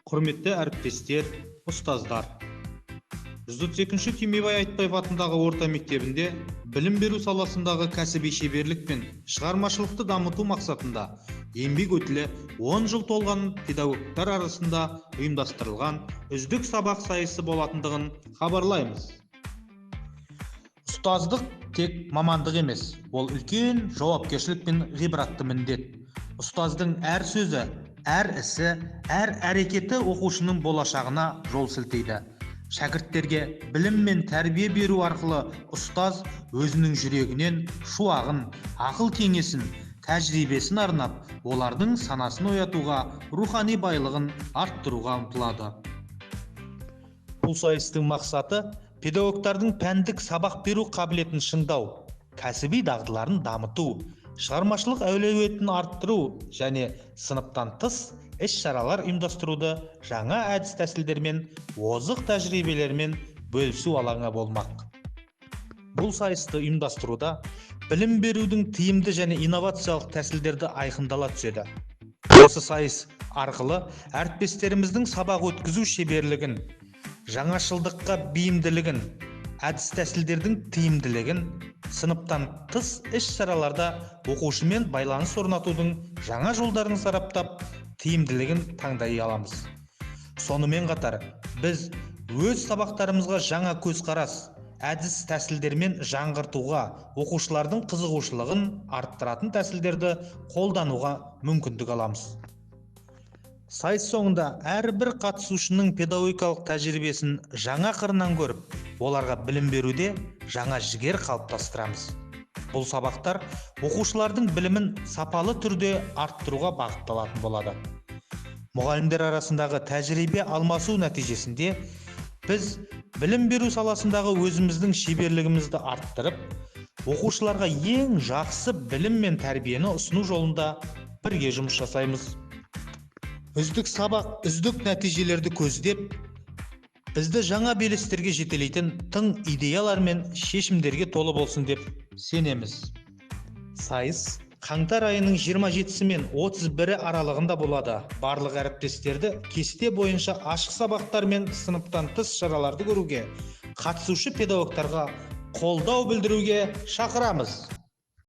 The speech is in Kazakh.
Құрметті әріптестер, ұстаздар! 132-ші Түймебай Айтбаев атындағы орта мектебінде білім беру саласындағы кәсіби шеберлік пен шығармашылықты дамыту мақсатында еңбек өтілі 10 жыл толған педагогтар арасында ұйымдастырылған үздік сабақ сайысы болатындығын хабарлаймыз. Ұстаздық тек мамандық емес, ол үлкен жауапкершілік пен ғибратты міндет. Ұстаздың әр сөзі, әр ісі, әр әрекеті оқушының болашағына жол сілтейді. Шәкірттерге білім мен тәрбие беру арқылы ұстаз өзінің жүрегінен шуағын, ақыл кеңесін, тәжірибесін арнап, олардың санасын оятуға, рухани байлығын арттыруға ұмтылады. Бұл сайыстың мақсаты педагогтардың пәндік сабақ беру қабілетін шыңдау, кәсіби дағдыларын дамыту, шығармашылық әлеуетін арттыру және сыныптан тыс іс-шаралар ұйымдастыруды жаңа әдіс-тәсілдермен, озық тәжірибелермен бөлісу алаңы болмақ. Бұл сайысты ұйымдастыруда білім берудің тиімді және инновациялық тәсілдерді айқындала түседі. Осы сайыс арқылы әріптестеріміздің сабақ өткізу шеберлігін, жаңашылдыққа бейімділігін, әдіс-тәсілдердің тиімділігін, сыныптан тыс іс-шараларда оқушымен байланыс орнатудың жаңа жолдарын сараптап, тиімділігін таңдай аламыз. Сонымен қатар, біз өз сабақтарымызға жаңа көзқарас, әдіс-тәсілдермен жаңғыртуға, оқушылардың қызығушылығын арттыратын тәсілдерді қолдануға мүмкіндік аламыз. Сайыс соңында әрбір қатысушының педагогикалық тәжірибесін жаңа қырынан көріп, оларға білім беруде жаңа жігер қалыптастырамыз. Бұл сабақтар оқушылардың білімін сапалы түрде арттыруға бағытталатын болады. Мұғалімдер арасындағы тәжірибе алмасу нәтижесінде біз білім беру саласындағы өзіміздің шеберлігімізді арттырып, оқушыларға ең жақсы білім мен тәрбиені ұсыну жолында бірге жұмыс жасаймыз. Үздік сабақ, үздік нәтижелерді көздеп, бізді жаңа белестерге жетелейтін тың идеялар мен шешімдерге толы болсын деп сенеміз. Сайыс қаңтар айының 27-сі мен 31-і аралығында болады. Барлық әріптестерді кесте бойынша ашық сабақтар мен сыныптан тыс шараларды көруге, қатысушы педагогтарға қолдау білдіруге шақырамыз.